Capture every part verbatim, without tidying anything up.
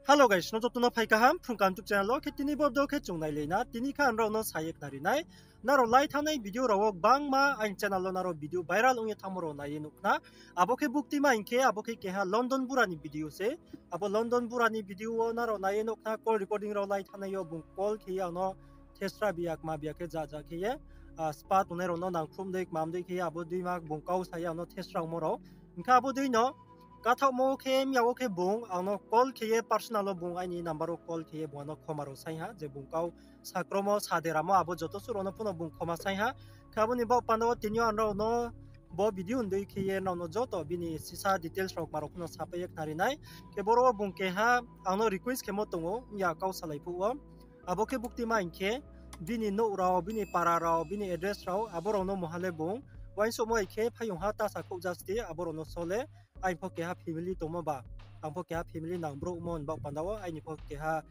Hello guys, no joto no phai kaham Phrung Kaham YouTube channel wo. Khe tini bo video khe chung nailai na, tini khe ang nrao no sa ye khnari nai. Nrao lai thanngnai video rao wo gbangma aini channel wo nrao video viral ong ye thanngmo rao nai ye nuh khna. Abo khe buktima hing khe, abo khe keha London bura ni video se. Abo London bura ni video wo nrao nai ye nuh khna, call recording rao lai thanngnai yo bung call khe ye ang no thesra biya kma biya khe ja ja khe ye, spa tongnai rao no nangkhruh dei kmam dei khe ye abo dei ma bung kau sa ye ang no thesra ongmo rao. Hing khe abo dei no kathaohmo khe mya wo khe bung ang no call khe ye personal wo bung aini number wo call khe ye bung ang no khoma rao saing ha, je bung kau sakromo saderamo abo joto suh rao no pho no bung khoma saing ha. Khe abo ni baoh panda wo tini yo ang nrao no bo video ni dei khe ye nrao no joto bini sisa details rao kma rao pho no sapai ye khnari nai. Khe boro wo bung keha ang no request khemo tong ou, mya kau salai phuh wo. Abo khe buktima hing khe, bini nouh rao, bini para rao, bini address rao, abo rao no mungha le bung uaingsouhmo bai khe phaiyong ha, ta sakhouh ja sti, abo rao no so le, aini pho keha family tongmo ba, ang pho keha family nang brouhmo ni baoh panda wo aini pho keha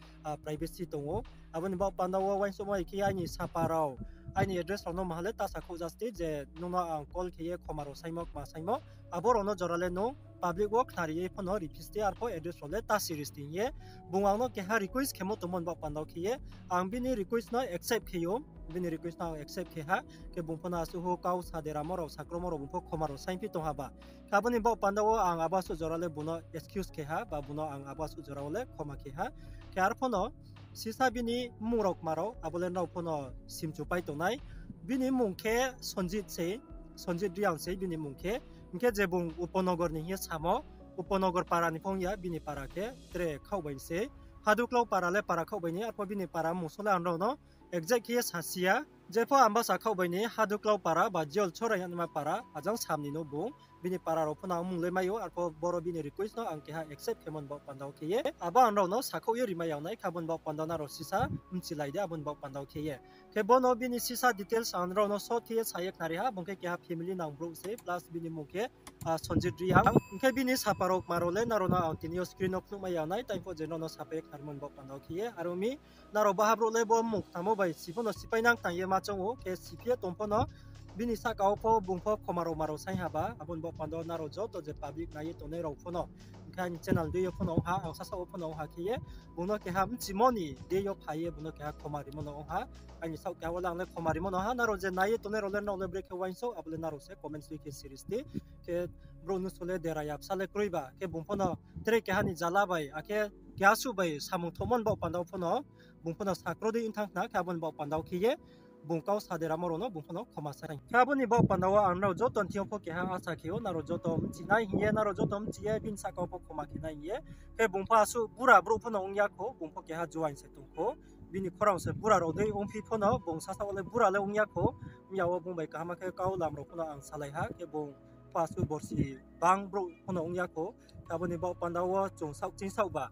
privacy tong ou. Abo ni baoh panda wo uaingsouhmo bai khe aini sapa rao, aini address rao no mungha le ta sakhouh ja sti je nung no ang call khe ye khoma rao saingmo kma saingmo, abo rao no jora le nung public wo khnari ye pho no riphi sti, arpho address rao le ta si ri sti hing ye bung ang no keha request khemo tongmo ni baoh panda wo khe ye, ang bini request no accept khe ou, bini request no ang accept khe ha. Khe bung pho no asuh kau saderamo rao, sakromo rao bung pho khoma rao saingphi tong ha ba. Khe abo ni baoh panda wo ang abo asuh jora le bung no excuse khe ha, ba bung no ang abo asuh jora wo le khoma khe ha. Khe arpho no sisa bini mmung rao kma rao, abo le nrao pho no simchupai tongnai. Bini mmung khe Sonjit sei, Sonjit Reang sei bini mmung khe. Hing khe je bung Uponogor ni hing ye samo, Uponogor para ni pho ong ya, bini para khe tre khaoh bai ni sei. Haduklau para le para khaoh bai ni, arpho bini para mmung so le ang nrao no exact khe ye sa si ya. Jepho Ambasa khaoh bai ni Haduklau para ba Jiol Choraihanima para, ajang sam ni no bung. Bini para rao pho no ang mmung le mai ou, arpho boro bini request no ang keha accept khemo ni baoh panda wo khe ye, abo ang nrao no sakhouh ye rimai ya nai, khe abo ni baoh panda wo nrao sisa bchilai di, abo ni baoh panda wo khe ye. Khe bo no bini sisa details ang nrao no short khe ye sa ye khnari ha, bung khe keha family nang brouh sei, plus bini mmung khe Sonjit Reang. Hing khe bini sapa rao kma rao le nrao no ang tini yo screen wo phnuhmai ya nai, tai pho je nrao no sapai ye khnarimo ni baoh panda wo khe ye. Aro mi nrao baha brouh le bo mmung khnamo bai si pho no sipai nang tang ye ma choung ou, khe siphi ye tong pho no bini sahka wo pho bung pho khoma rao ma rao saing ha ba, abo ni baoh panda wo nrao joto je public nai ye tongnai rao pho no, hing khe aini channel dei yo pho no ong ha, ang sasaoh wo pho no ong ha khe ye, bung no keha bchimo ni dei yo phai ye bung no keha khoma rimo no ong ha. Aini saoh keha wo le ang le khoma rimo no ha, nrao je nai ye tongnai rao le nrao le brekhe uaingsouh, abo le nrao se comments dei khe si ri sti. Khe brouh nusu le dera ya bsa le kroi ba, khe bung pho no tre keha ni jala bai, akhe keha suh bai samung thouhmo ni baoh panda wo pho no, bung pho no sakro dei ong thanng khna, khe abo ni baoh panda wo khe ye, bung kau saderamo rao no bung pho no khoma saing. Khe abo ni baoh panda wo ang nrao joto ni thing yo pho keha asa khe ou, nrao joto bchi nai hing ye, nrao joto bchi ye, bini sahka wo pho khoma khe nai hing ye. Khe bung pho asuh bura brouh pho no ong ya khou, bung pho keha juaing se tong khou. Bini khorang se bura rao dei ongphi pho no, bung sasaoh wo le bura le ong ya khou. Mya wo bung bai kaham khe kau lam rao pho no ang salai ha, khe bung pho asuh borsi bang brouh pho no ong ya khou. Abo ni baoh panda wo chung saohkching saoh ba,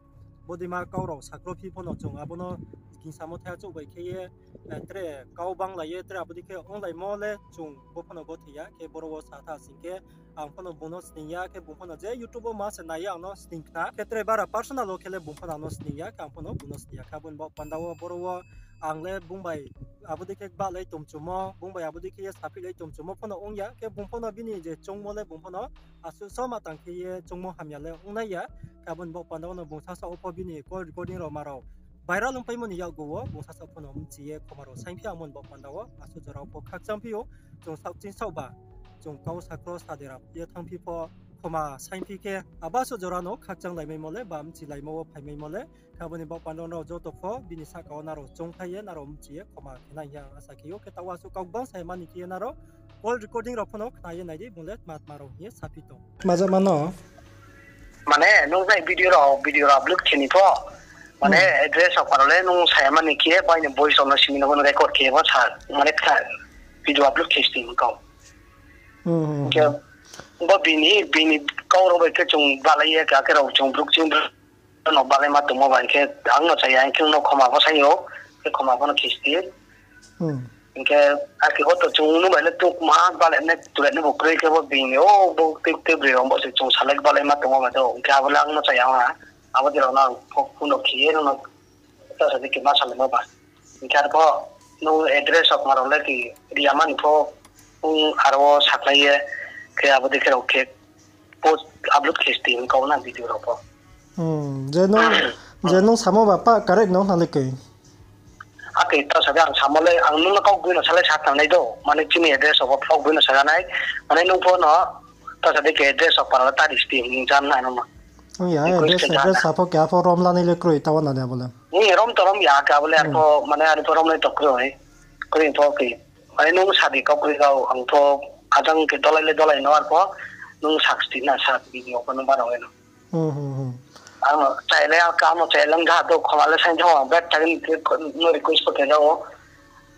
bodeima kau rao sakro phi pho no chung abo no gingsamo thai achouh bai khe ye, tre kau banglai ye, tre abo dei khe onglaimo le chung bo pho no gothoi ya, khe boro wo sa tha sing khe ang pho no bung no sning ya, khe bung pho no je YouTube wo ma se nai ye ang no sning khna, khe tre bara personal wo khe le bung pho no ang no sning ya, khe ang pho no bung no sning ya. Khe abo ni baoh panda wo boro wo ang le bung bai abo dei khe bahlai tongchumo, bung bai abo dei khe ye saphihlai tongchumo pho no ong ya, khe bung pho no bini je choungmo le bung pho no asuh soma tang khe ye choungmo hamya le ong nai ya. Khe abo ni baoh panda wo no bung sasaoh wo pho bini call recording rao ma rao viral ongpaimo ni yakgu wo bung sasaoh pho no bchi ye khoma rao saingphi yamo ni baoh panda wo asuh jora wo pho khakchangphi ou, chung saohkching saoh ba, chung kau sakro sadera ye thanngphi pho khoma saingphi khe, abo asuh jora no khakchang laimaimo le ba bchi laimo wo phaimaimo le. Khe abo ni baoh panda wo nrao joto pho bini sahka wo nrao choungthai ye nrao bchi ye khoma khe nai hing ye ang asa khe ou. Khe taoh wo asuh kau gbang sa ya mani khe ye nrao call recording rao pho no khna ye nai di, bung le tma tma rao hing ye saphi tong. Tma jama no? Mane nung nai video rao, video rao upload khe ni pho, mane address rao pha rao le nung sa ya mani khe ye, bai ni voice rao no simi no bo no record khe ye bo sa, mane kha video upload khe sning kau. Khe bo bini, bini kau rao bai khe chung bahlai ye, khe akhe rao chung brouh ching no bahlai ma tongmo ba hing khe ang no cha ya, hing khe nung no khoma pho saing ou, khe khoma pho no khe sti. Hing khe akhe hoto chung nung bai le tukma bahlai nai tulai nai bo kroi khe bo bini o bo tei tei broi rao bo se chung salai bahlai ma tongmo ba do, hing khe abo le ang no cha ya ha. Abo dei rao no ang pho phone no khe ye nung no ta sa di khe ma salaimo ba. Hing khe arpho nung address rao kma rao le khe ri ya mani pho, aro wo sakhlai ye, khe abo dei khe rao khe post upload khe sti hing kau na video rao pho. Je nung Je nung samo ba pah correct no hna le koi. Akhe ta sa di, ang samo le, ang nung no kau boi no sa le sa tang nai do. Mane chini address wo pho boi no sa nai. Mane nung pho no, ta sa di khe address wo para tari sti, nung jam nai nung no. Ong ya, address, address sa pho khe apho rom lanai le kroi, ta wana de abo le. Ni rom to rom ya, khe abo le arpho, mane arpho rom nai to kroi. Kroi pho khe. Mane nung sa di kau kroi kau, ang pho ajang khe dolai le dolai no arpho, nung sak sti na sa di ni pho nung ba rao no. Ano chai le ang kamo chai lang ja do khoma le saing jao ang bet tagin khe no request ko te jao.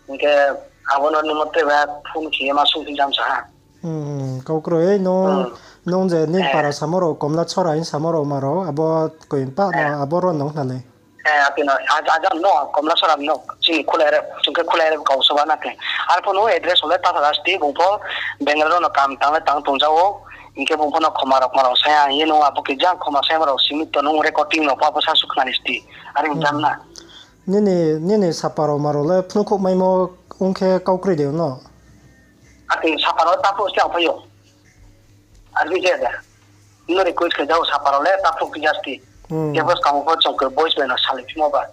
Hingkhe abo no nung no te ba phone khe ma sung phi jam sa ha. Kau kroi, nung, nung je nini para samo rao, Komla Sora hing samo rao ma rao, abo koi pah no, abo ro nung hna le. Akhe no, aja no, Komla Sora no, chini khulai re, chung khe khulai re kau soba na khe. Arpho nung address wo le ta sa sti, bung pho Bangalore no kam tang le tang tong jao. Hingkhe bung pho no khoma rao ma rao sai ha, hing ye nung abo khe jang khoma sai ma rao simi to nung recording no pha pho sa sukhnari sti. Are jam na. Nini, nini sapa rao ma rao le phnuhkhouh maimo ong khe kau kroi de no? Akhe sapa rao ta phuh sti ang phai ou. Ar bi je da. No request khe jao sapa rao le ta phuh phi ja sti. Kebo skamo pho chung khe voice bai no salai phimo ba.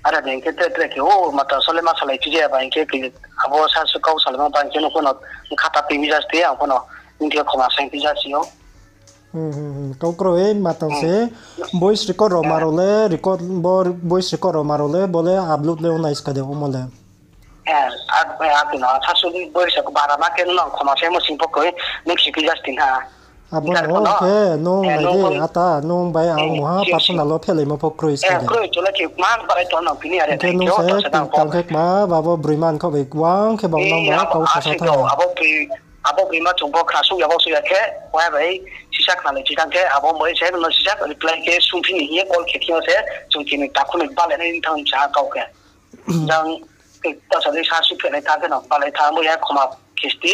Are de hingkhe tre tre khe o mata sole ma salai phi ja ba hingkhe khe abo sa su kau salaimo ba hingkhe nung pho no khata phi ja sti ang pho no hingkhe khoma saing phi ja si ou. Kau kroi, matang se voice record rao ma rao le, record, bo voice record rao ma rao le, bo le upload le ong nai ska de omo le. Akhe no, sasu voice bara ma khe nung khoma saimo sing pho koi, nung si phi ja sti ha. Abo no khe nung nai di, ata, nung bai ang muha personal wo phelaimo pho kroi ska de. Kroi, chung le khe ma barai tong nang pini are khe nung se tang khe kma, ba bo broima kho bai wang khe bang nang ba kau sasa thanng. Abo broima chung pho khna sung ya bo sung ya khe, wai bai sisa khna le chi tang khe, abo bai se no sisa reply khe sung phi ni hing ye call khe thing yo se, chung khe ni takhu ni bale nai thanng sa kau khe. Jang, ta sa di sa su khe nai tha khe no, bale tha bo ya khoma khe sti.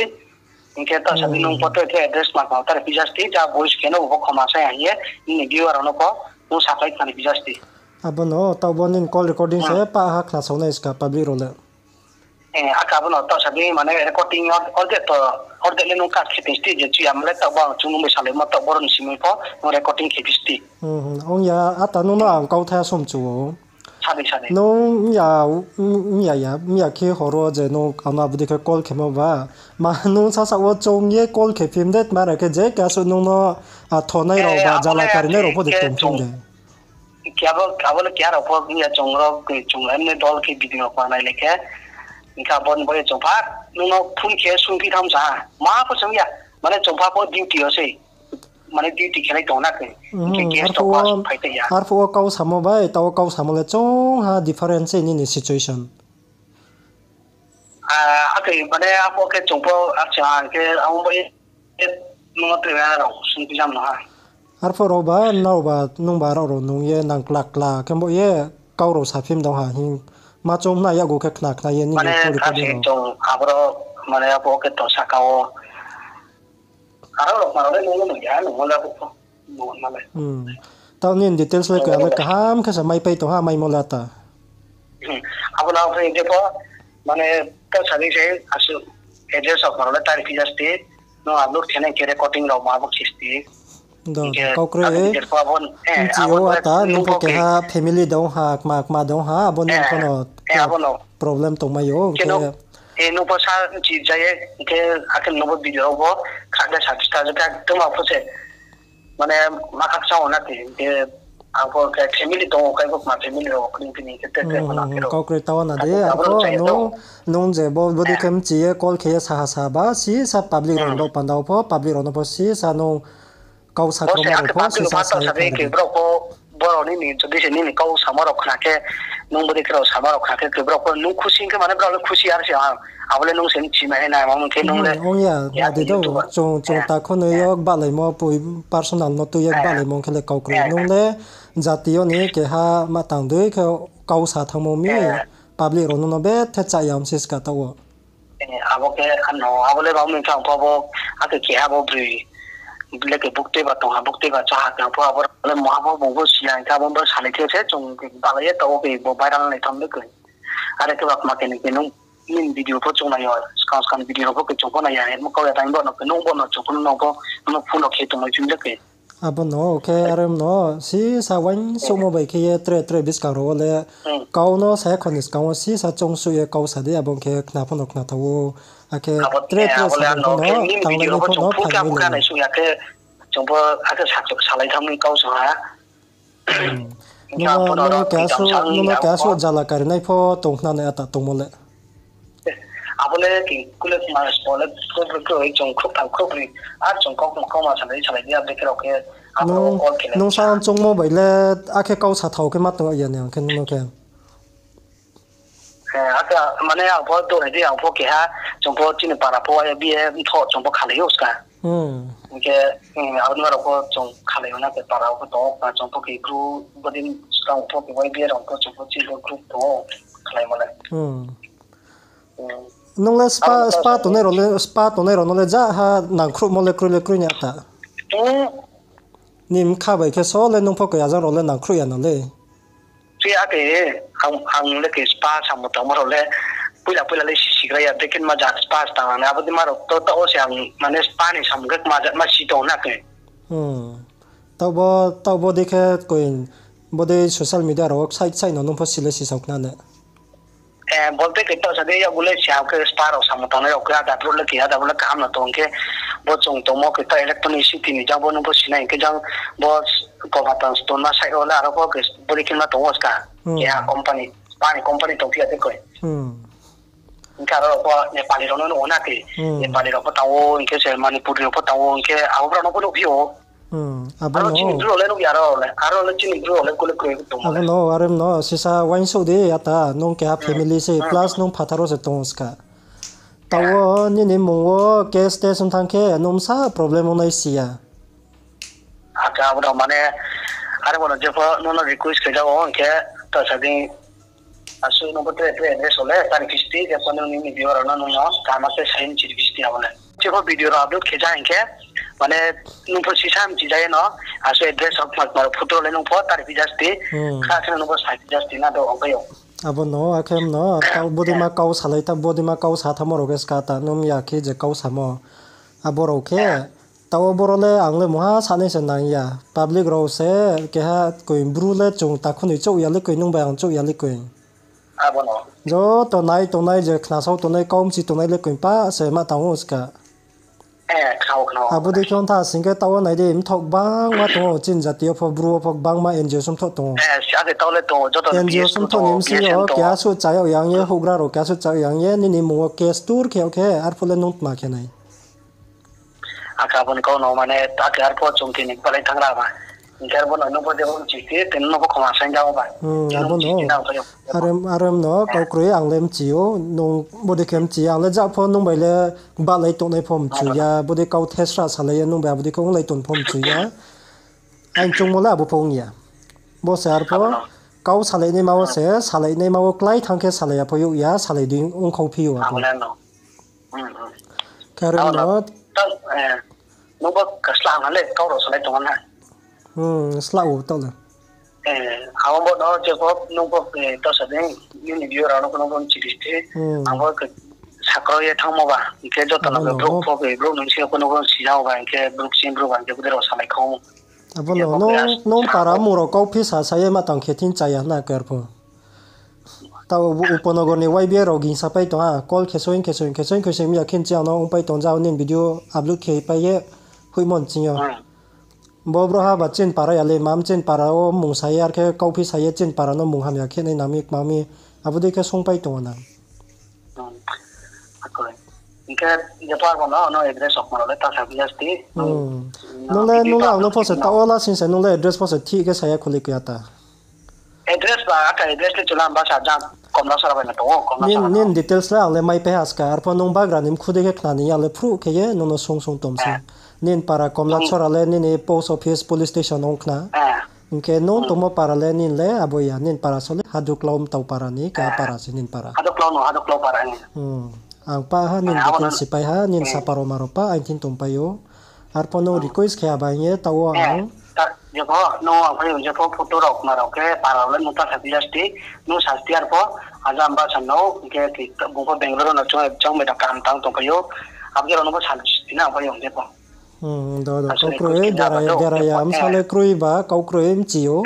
Hingkhe ta sa di nung pho tre khe address ma khna tari phi ja sti, ja voice khe no bo khoma sai hing ye, nini viewer rao no pho, nung sapai khna ni phi ja sti. Abo no, taoh bo nini call recording se pah ha khna sao nai ska public rao le. Akhe abo no ta sa di mane recording ordek to, ordek le nung cut khe phi sti je chuya mle taoh bo ang chung nung bai salaimo taoh boro ni simi pho, nung recording khe phi sti. Ong ya, ata nung no ang kauthai asom chu ou. Nung ya, ya, ya khe horo je nung ano abo dei khe call khemo ba. Ma nung sasa wo chung ye call khe phim de, tma ra khe je khe asuh nung no, a, thonai rao ba, jala karinai rao pho de tong phim de. Abo le keha rao pho ya chung ro, chung emne dol khe video rao pho nai le khe. Hingkhe abo ni bo ye chung pha, nung no phone khe sung phi tham sa ha. Ma pho sung ya, mane chung pha pho duty yo sei. Mane duty khe nai tong na khe. Hingkhe guest rao pho phai tei ya. Arphuh wo kau samo bai, taoh wo kau samo le chung ha difference se nini situation. Akhe mane arphuh khe chung pho, acha, hingkhe abo bai, nung no tre rao sung phi jam no ha. Arphuh rao ba, nrao ba, nung ba rao rao nung ye nang kla kla khe bo ye kau rao sa phim dong ha hing. Ma chung na yakgu khe khna khna ye nini kau recording rao. Chung aboro mane arphuh khe to saka wo. Aro rao ma rao le nung no ya, nung no la pho. Taoh nini details le koi, abo kaham khe sa maipai tong ha, maimo la ta. Abo no phai je pho, mane, ta sa di se, asuh address rao ma rao le tari phi ja sti, nung upload khe nai khe recording rao ma bo khe sti. Kau kroi, mchi yo ata, nung pho keha family dong ha, kma kma dong ha, abo ni pho no problem tongmai ou, khe nung pho sa mchi ja ye, hingkhe akhe nung bo video rao bo, kha khe sa phi sta je khe, tma pho se, mane, ma khakchang wo na khe, hingkhe, ang pho khe family tong ou, kaibo kma family rao kring phi ni khe te te pho na khe rao. Kau kroi taoh na de, arphuh nung je bo, bo dei khe mchi ye call khe ye saha sa ba, sisa public rao ni baoh panda wo pho, public rao no pho sisa nung kau sa kroma rao pho sisa sa ye khe brao pho, brao nini, jodi se nini kau samo rao khna khe, nung bo dei khe rao samo rao khna khe, khe brao pho nung khusi hing khe mane brao le khusi ar se ang. Abo le nung se mchi mai nai, ma hing khe nung le. Ong ya, ya di do, chung, chung takhu noi yo gbalaimo, personal no tui ye gbalaimo hing khe le kau kroi. Nung le jati yo ni keha ma tang dei khe kau sa thanngmo mi, public rao nung no bethe chaya msi ska taoh wo. Abo khe ano, abo le bang ming khe ang pho bo, akhe keha bo broi, le khe buktui ba tong ha, buktui ba cha ha khe ang pho abo le moha pho bung pho siya hing khe abo bo salai khe se chung balai ye taoh wo khe bo viral nai tham le khe. Are khe ba kma khe ni khe nung nini video pho chung nai yo, skang skang video rao pho khe chung pho nai ya, emo kau ya tang bo no khe nung bo no chung pho no pho, no phone rao khe tongmai phim le khe. Abo no khe are no sisa uaingsouhmo bai khe ye tre tre buskang rao wo le kau no sa ya kho ni skang wo sisa choungsuh ye kau sa di, abo ong khe khna pho no khna thanng ou. Akhe tre tre sa pho no tanglainai pho no phainai le. Chung pho akhe salai thanng mi kau sa ha. Nung no keha suh jala karinai pho tong khna nai ata tongmo le. Abo le khe kule kma spo le khrouh broi khrouh chung khrouh tham khrouh broi. Ar chung kau, kauma salai salai di abo khe rao khe. Nung sa choungmo bai le akhe kau sa thao khe ma tong ya ni ang khe nung no khe. Akhe mane ang pho tongnai di ang pho keha chung pho chini para pho uaibi ye mthoh chung pho khalai ou ska. Hing khe, abo ni rao pho chung khalai ou na khe para pho tong ou, chung pho khe bru bodei skang pho khe uaibi ye rao pho chung pho chini pho group tong ou, khlaimo le. Nung le spa tongnai rao no le ja ha nangkhruhmo le kroi le kroi ni ata. Ni bkha bai khe so le nung pho khe ajang rao le nangkhruh ya no le. Tre ake, ang le khe spa samo tangmo rao le, poila poila le sisigra ya, bekhe ma ja spa tang ang le, abo dei ma rao to, taoh wo se ang mane spa ni samung khe ma ja, ma si tong na khe. Taoh bo, taoh bo dei khe koi, bodei social media rao wo ksai ksai no nung pho si le sisao khna ne. Bolte khe taoh sa dei, yakgu le si ha khe spa rao samo tangnai rao khe ada brouh le khe ada brouh le kaham no tong khe, bo chung tongmo khe taoh electronic city ni jang bo nung pho sinai hing khe jang bo Kobatang stone ma side rao le aro pho khe bodei khe ma tong ou ska. Keha company, spa ni company tongphi ya tei koi. Hing khe aro rao pho Nepali rao no nuh ou na khe. Nepali rao pho tang ou, hing khe se Manipuri rao pho tang ou, hing khe abo brao no pho nuhphi ou. Aro chini bru rao le nuh ya, aro le, aro le chini bru rao le kule kroi tong ou. Abo no, are no, sisa uaingsouh di ata, nung keha family se, plus nung phathar wo se tong ou ska. Taoh wo nini mmung wo case test ong thanng khe nung bsa problem ong nai si ya. Akhe abo no mane, are bo no jepho nung no request khe ja ou hing khe, ta sa di, asuh nung pho tre tre address rao le tari phi sti, jepho nung nini viewer rao no nung no kaham khe sai mchi ri phi sti abo le. Jepho video rao upload khe ja hing khe, mane nung pho sisa mchi ja ye no, asuh address rao kma kma rao photo rao le nung pho tari phi ja sti, kha khe nung pho sai phi ja sti na do ongpai ou. Abo no, akhe mno, taoh bodei ma kau salai, taoh bodei ma kau sa thanngmo rao khe ska ta, nung ya khe je kau samo. Abo rao khe, taoh wo boro le ang le mungha sanai se nang ya. Public rao se keha koi bru le chung takhunoi chouh ya le koi, nung bai ang chouh ya le koi. Joto nai tongnai je khnasao tongnai, kau mchi tongnai le koi pa se ma tang ou ska. Abo dei khe ong tha sing khe taoh wo nai di, mthoh gbangma tong ou, chini jati yo pho, bru wo pho gbangma N G O sumthoh tong ou. N G O sumthoh ni bsing yo keha suh cha yag yang ye, houhgra rao keha suh cha yag yang ye, nini mmung wo case tur khe yag khe, arphuh le nung tma khe nai. Akhe abo ni kau no mane, akhe arphuh chung khe ni kpalai thanng ra ba. Hing khe arphuh no nung pho de bo mchi khe, tini no pho khoma saing ja ou ba. Abo no. Are mno kau kroi ang le mchi ou, nung bodei khe mchi, ang le ja pho nung bai le gbahlai tongnai pho mchu ya, bodei kau thesra salai ye nung bai abo dei khe onglai tong pho mchu ya. Aini choungmo le abo pho ong ya. Bo se arphuh kau salainaima wo se, salainaima wo klái thanng khe salai ya pho youh ya, salai di ongkhau phi ou abo. Khe are no. Nung bo slah na le, kau rao salai tong na. Slah ou taoh le. Abo bo no je pho nung pho, taoh sa di, nini view rao no pho nung pho mchi ri sti. Ang bo khe sakro ye thanngmo ba, hing khe joto no brouh pho, brouh nung si pho nung pho si ya ou ba, hing khe brouh chini brouh ba, hing khe bodei rao salai kha ou. Abo no, nung para mmung rao kau phi sa sa ye ma tang khe thing cha ya na khe arphuh. Taoh Upanogor ni Y B A rao gingsapai tong ha, call khe soing khe soing khe soing khe soing mi ya khe nchi ang no ongpai tong ja ou, nini video upload khe pai ye hoihmo nching yo. Bo brouhha ba chini para ya le, mam chini para wo mmung sa ye, ar khe kauphi sa ye chini para no mung hamya khe nai nang mi kma mi, abo dei khe sungpai tong ou na. Hing khe, je par bo no, no address rao kma rao le ta sa phi ya sti. Nung le, nung le ang no pho se taoh wo lasing se, nung le address pho se thik khe sa ya khuli kya ta. Address ba, ata address le chula himba sa jang Komlasora bai no tong ou, Komlasora. Nini details le ang le maipai ha ska, arphuh nung bagra ni mkhu dei khe khna ni ya le phruh khe ye nung no sung sung tom se. Nini para Komlasora le nini post office police station ong khna. Hing khe nung tongmo para le nini le abo ya, nini para so le Haduklau mtao para ni keha para se nini para. Haduklau no, Haduklau para ni. Ang pa ha nini details sipai ha, nini saparo maro pa aini thing tongpai ou. Arphuh nung request khe aba hing ye taoh wo ang. Jepho, nung ang phai jepho photo rao kma rao khe para rao le nung ta sa phi ya sti, nung sa sti arphuh, aja himba sa no, hing khe bung pho Bangalore no chung, chung bai da kam tang tongpai ou, abo je rao nung pho sa sti na ang phai jepho. Hmm, do, do, kau kroi, bera ya, bsa le kroi ba, kau kroi mchi ou.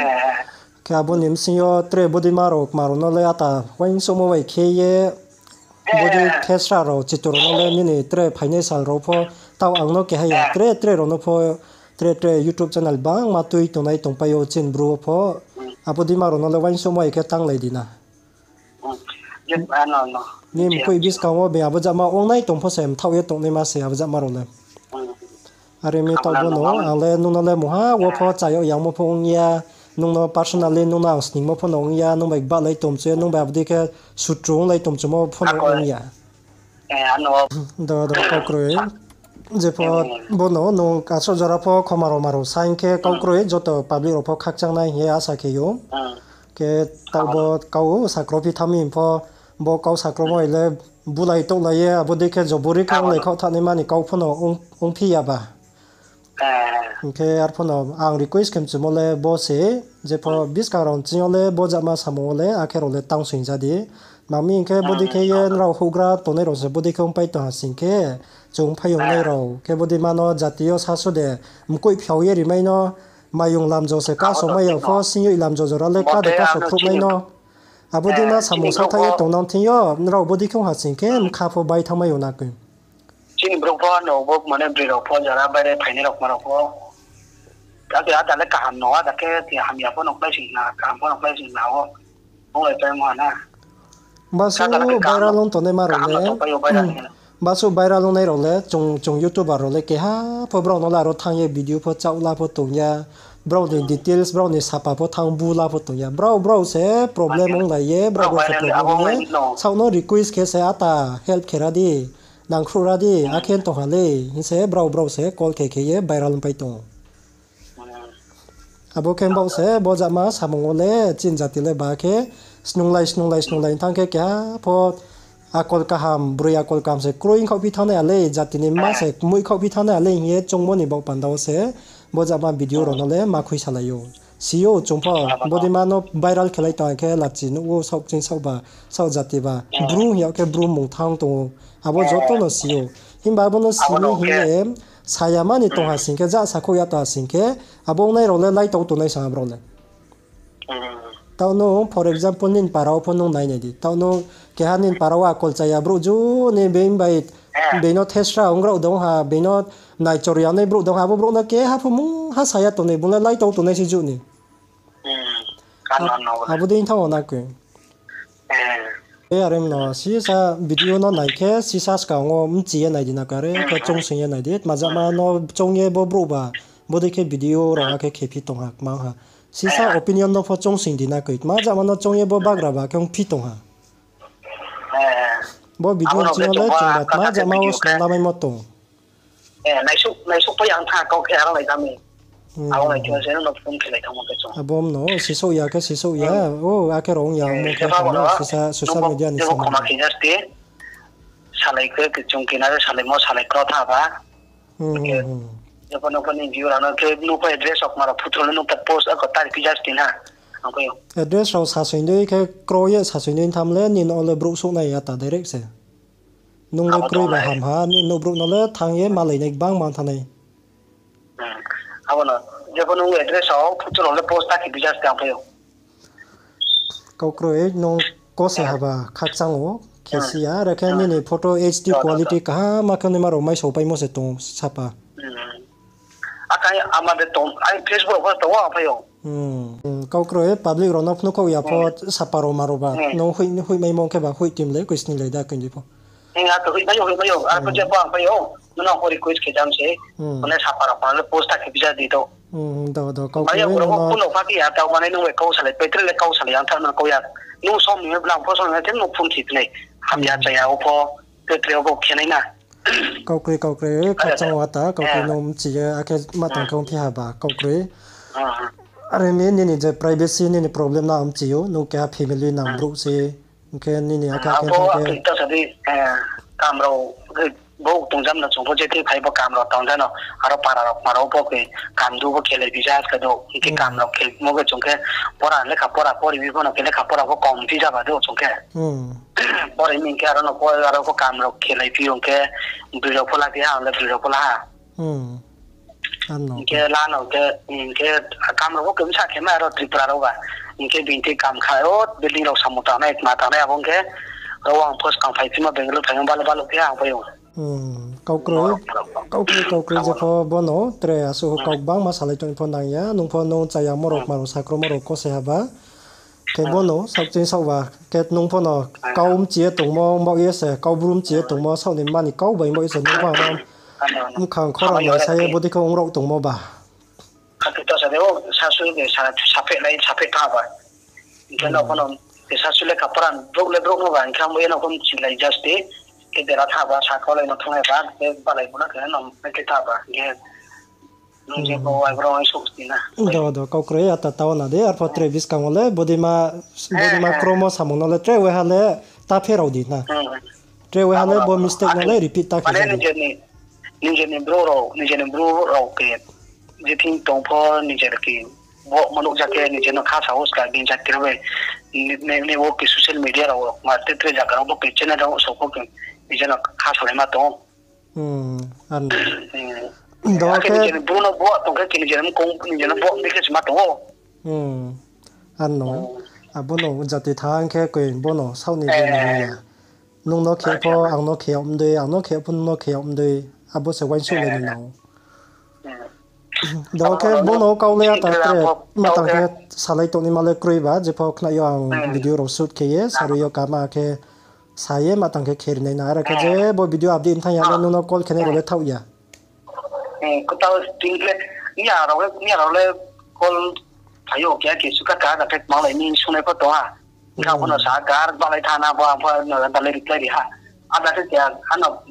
Khe abo ni bsing yo tre bodeima rao kma rao no le ata uaingsouhmo bai khe ye, bodei thesra rao, chitur rao no le nini tre phainai sal rao pho, tao ang no keha ya, tre, tre rao no pho, tre, tre YouTube channel bangma tui tongnai tongpai ou chini Bru wo pho. Abo deima rao no le uaingsouhmo bai khe tanglai di na. Ni mkoih buskang wo bini abo jama ongnai tong pho se mthaoh ye tongnaima se abo jama rao le. Are mi taoh bo no, ang le nung no le mungha wo pho cha yag yangmo pho ong ya, nung no personally nung no ang sningmo pho no ong ya, nung bai gbahlai tongchu ye, nung bai abo dei khe sutru onglai tongchumo pho no ong ya. Do, do, kau kroi. Jepho bo no nung asuh jora pho khoma rao ma rao sa hing khe kau kroi, joto public rao pho khakchang nai hing ye asa khe ou. Khe taoh bo kau sakro phi thanng mi pho, bo kau sakromo le bulai touhlai ye, abo dei khe jobori khe onglai khaoh thanaima ni kau pho no ongphi ya ba. Hing khe arphuh no ang request khe mchumo le bo se, jepho buskang rao ching yo le bo jama samung wo le akhe rao le tangsoing ja di. Tma hing khe bodei khe ye nrao houhgra tongnai rao se bodei khe ongpai tong ha sing khe, chung phaiyongnai rao khe bodeima no jati yo sasu de, mkoih phiao ye rimai no, mayung lamjo se kaso mai yag pho, singyoih lamjo jora le ka de kaso khruhmai no. Abo deima samung saohthaih ye tongnang thing yo, nrao bodei khe ong ha sing khe, mkha pho bai thanngmai yo na koi. Chini brouh pho ano bo mane broi rao pho jara baire phainai rao kma rao pho. Ake ada le kaham no, ada khe ti hamya pho no kláising na, kaham pho no kláising na o. Onglai paimo ha na. Basu viral ong tongnai ma rao le, basu viral ongnai rao le, chung, chung YouTuber rao le keha pho brao no le aro thanng ye video pho chaoh la pho tong ya. Brao ni details, brao ni sapa pho thanng bu la pho tong ya. Brao, brao se problem onglai ye, brao, brao se problem ong ye. Saoh no request khe se ata help khe ra di, nangkhruh ra di, akhe tong ha le, hing se brao, brao se call khe khe ye viral ongpai tong ou. Abo khe baoh se bo jama samung wo le chini jati le ba khe snunglai, snunglai, snunglai thanng khe keha pho akol kaham, broi akol kaham se kroi ongkhaohphi thanngnai ya le, jati ni mma se kmoih khaohphi thanngnai ya le hing ye choungmo ni baoh panda wo se bo jama video rao no le ma khui salai ou. Si ou chung pho, bodeima no viral khelai tong khe lachi nuh ou, saoh ching saoh ba, saoh jati ba. Bru hing yag khe Bru mung thanng tong ou. Abo joto no si ou. Himba abo no si mi hing ye, sayama ni tong ha sing khe, ja sakhouh ya tong ha sing khe, abo ongnai rao le laitau tongnai sa ha brao le. Taoh no, for example, nini para wo pho nung nai nai di. Taoh no, keha nini para wo akol chaya brouh ju ni being bai, being no thesra ong rao dong ha, being no naichor ya nai brouh dong ha, abo brouh no keha pho mungha saya tongnai, bung le laitau tongnai se ju ni. Abo dei thanng ou na koi. E, are no, sisa video no nai khe, sisa skang wo mchi ye nai di na koi, are khe choungsing ye nai di. Tma jama no choung ye bo brouh ba, bodei khe video rao akhe khephi tong ha, kma ha. Sisa opinion no pho choungsing di na koi. Tma jama no choung ye bo bagra ba khe ongphi tong ha. Bo video ching yo le chung ba tma jama wo snung lamaimo tong. Naisouh pai ang tha kau khe aro lai tha mi. Abo lai khe se no phone khe lai thanngmo khe chung. Abo no sisouh ya khe sisouh ya. O, akhe rao ong ya, ongmo khe social media ni samo khoma khe just salai khe chung kina salaimo salai kro tha ba. Jepho no pho ni view rao no khe nung pho address rao kma rao photo no nung ta post ako tari phi just na. Address rao sasoi dei khe kro ye sasoi dei tham le nini no le brouh souh nai ya ta direct se. Nung le kroi ba ham ha, nini nouh brouh no le thanng ye malai nai gbangma thanng nai. Abo no, jepho nung address rao photo rao le post ta khe phi just ang phai ou. Kau kroi, nung kose haba khakchang ou, khe si ya, are khe nini photo H D quality kaham ma khe naima rao mai souhpaimo se tong sapa. Akai ama de tong, ai Facebook rao pho tong ou ang phai ou. Kau kroi, public rao no phnuhkhaoh ya pho sapa rao ma rao ba. Nung hoih, hoihmaimo khe ba hoih team le koi sninglai da koi di pho. Hing ha to hoihmai ou, hoihmai ou. Arphuh jepho ang phai ou, nung no pho request khe jam se. Mane sapa rao pho le post ta khe phi just di to. Maya brouh pho no pha khe ya, tao mane nung bai kau salai, petrol le kau salai, ang tha no kau ya. Nung som ni blang pho som ni, nung phone khe phi nai. Hamya chaya o pho, petrol o pho khe nai na. Kau kroi, kau kroi, khakchang wa ta, kau kroi no mchi ye, akhe ma tang khe ongphi ha ba, kau kroi. Are mi nini je privacy, nini problem no mchi ou, nung keha family nang brouh se, hing khe nini akhe akhe abo akhe ta sadi, kam rao, bo tongjam no chung pho je khe phai bo kam rao tongjam no, aro para rao kma rao pho khe kam du pho khelai phi ja khe do, hing khe kam rao khe mo khe chung khe pora lekha pora pori mi pho no khe lekha pora pho kom phi ja ba do chung khe. Pori mi hing khe aro no pho aro pho kam rao khelai phi ong khe broi rao pho la phi ha, ang le broi rao pho la ha. Hing khe lano khe, hing khe kam rao bo khe bsa khe ma aro Tripura rao ba. Hing khe bini tei kam kha o building rao samung tangnai, tma tangnai abo hing khe, ro ang post kang phai phimo Bangalore phaimo balo balo khe ang phai ou. Kaukroi, kaukroi, kaukroi je pho bono tre asuh kau gbangma salai tong pho nang ya, nung pho nung chaya morok maro sakro morok kose haba. Khe bono saohching saohba, khe nung pho no kau mchi ye tongmo, mbaoh ye se, kau bru mchi ye tongmo, saoh ni mani kau bai mbaoh ye se, nung pho ano mkhang khorang nai sa ye bodei khe ong rao tongmo ba. Kha khe to sa de, o sasu de sa, sapheh lai, sapheh tha ba. Hing khe no pho no, khe sasu le kha pran, brouh le brouh no ba, hing khe ang bo ye no pho mchi lai just de, khe dera tha ba, sakau lai no thanng lai ba, khe balai bo na khe no, khe tha ba, hing khe nung je bo ai brouh ai souh si na. Do, do, kaukroi ata tao na de, arpho tre buskang wo le, bodei ma, bodei ma kromo samung no le, tre weha le, ta pherao di na. Tre weha le, bo mistake no le repeat ta khe mane ja di. Nije ni, nije ni brouh rao, nije ni brouh rao khe, je thing tong pho, nije khe, bo manouh ja khe, nije no kha sao ska, bini jati rao bai, ni, ni, ni bo khe social media rao, ma te tre zaga rao bo khe channel rao so pho khe, nije no kha salaima tong. Ar no. Do akhe khe nije ni brouh no bo tong khe, khe nije ni kong, nije no bo ni khe sima tong ou. Ar no. Abo no jati thang khe koi bo no saoh ni je ni ya. Nung no khe pho, ang no khe yag mdei, ang no khe pho, nung no khe yag mdei. Abo se uaingsouhlai ni nang. Do khe bo no kau le ata tre, ma tang khe salai tongnaima le kroi ba, je pho khna yo ang video rao shoot khe ye, sarui yo kama khe sa ye, ma tang khe khe ri nai na, are khe je bo video update thanng ya le nung no call khe nai rao le thaoh ya. Khe tao tin khe, miya rao le, miya rao le call phai ou, keha kesu kha kha, da khe tmang lai ni sunai pho tong ha. Hing khe ang pho no sa kar balai tha na, bo ang pho no da le reply ri ha. Ada khe keha ano,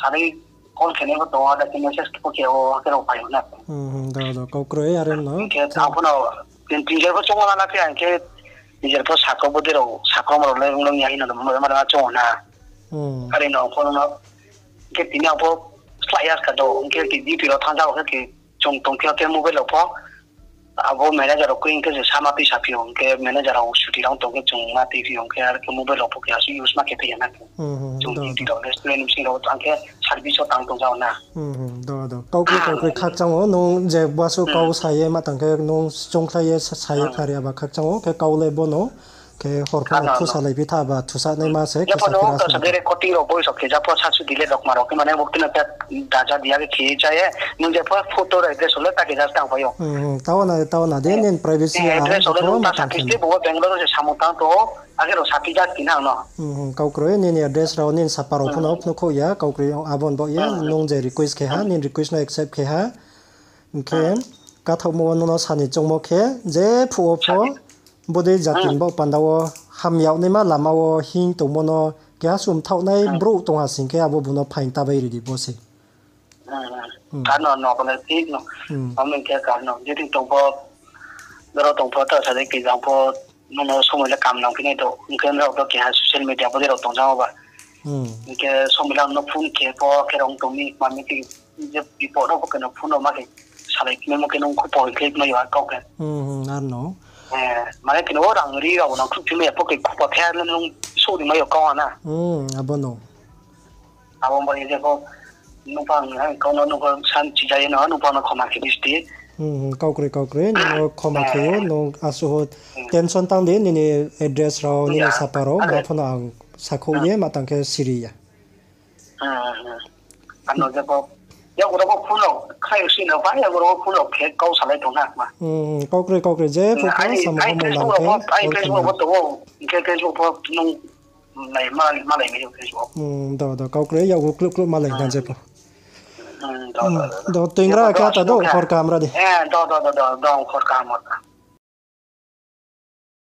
sa le call khe nai pho tong, ada khe message pho khe o, khe rao phai ou na. Do, do, kaukroi are no. Hing khe ang pho no, tin, tin jar pho chungma la khe, ang khe, tin jar pho sakro bodei rao, sakro ma rao le, ong ya hing no, ma, ma, ma chungma na. Are no, ang pho no, hing khe tini ang pho, slái ya ska do, hing khe, khe, duty rao thanng ja, hing khe, chung tong khe, khe mobile rao pho, abo manager rao koi hing khe se sama tui saphi ou, hing khe manager rao suti rao tong khe chung ma tui phi ou, hing khe are khe mobile rao pho khe asuh use ma khe phi ya na khe. Chung duty rao, restaurant bsing rao, ang khe service wo tang tong jao na. Do, do. Kaukroi, kaukroi khakchang ou, nung je basu kau sa ye ma tang khe nung chungkhlai ye sa, sa ye khnari aba khakchang ou, khe kau le bo no, khe hor pho no thusa lai phi tha ba, thusa naima se, khe sa phi ra sa. Recording rao voice rao khe ja pho sasu delete rao kma rao khe mane bo tino khe da ja dia khe khe cha ye, nung je pho photo rao address rao le ta khe ja tang phai ou. Tao na, tao na de, nini privacy address rao le nung ta sa khe se bo Bangalore se samung tang tong ou, akhe rao sa khe ja khe nang no. Kaukroi, nini address rao nini sapa rao pho no phnuh khouh ya, kaukroi abo ni baoh ye, nung je request khe ha, nini request no accept khe ha. Hing khe, kathaohmo wo nung no sa ni choungmo khe, je phuh wo pho, bodei jati ni baoh panda wo, hamyag naima lama wo hing tongmo no, keha sumthaohnai brouh tong ha sing khe, abo bung no phaing ta bai ri di bo se. Kar no, no, kone thik no. Amo hing khe kar no, je thing tong pho, boro tong pho, ta sa dei khe jang pho, nung no somoi le kam nang phi nai do, hing khe nrao do keha social media bodei rao tong jang ou ba. Hing khe somoi le ang no phone khe pho, khe rao tong mi, ma mi khe, je bipod rao pho khe no phone rao ma khe salai phimai mo khe nung khupo hing khe mai yo kau khe. Mane khe no rang ri rao nang khruh phimai ya pho khe khupo the le nung souh ri mai yo kau ha na. Abo no. Abo bai je pho nung pho ang kau no nung pho san chija ye no nung pho no khoma khe di sti. Kaukroi, kaukroi, nung no khoma khe ou, nung asuh tension tang di, nini address rao, nini sapa rao, ma pho no ang sakhouh ye ma tang khe siri ya. Ano je pho, ya oro pho phone rao khai si no ba, ya oro pho phone rao khe kau salai tong na ma. Kaukroi, kaukroi, je pho khe samo pho mung lang khe, ai Facebook pho tong ou, hing khe Facebook pho nung nai ma, ma lai mi Facebook. Do, do, kaukroi, ya o kluh kluh ma lai na je pho. Do, tuingra khe ata do, hor kaham ra di. Do, do, do, do, do, hor kaham, hor kaham.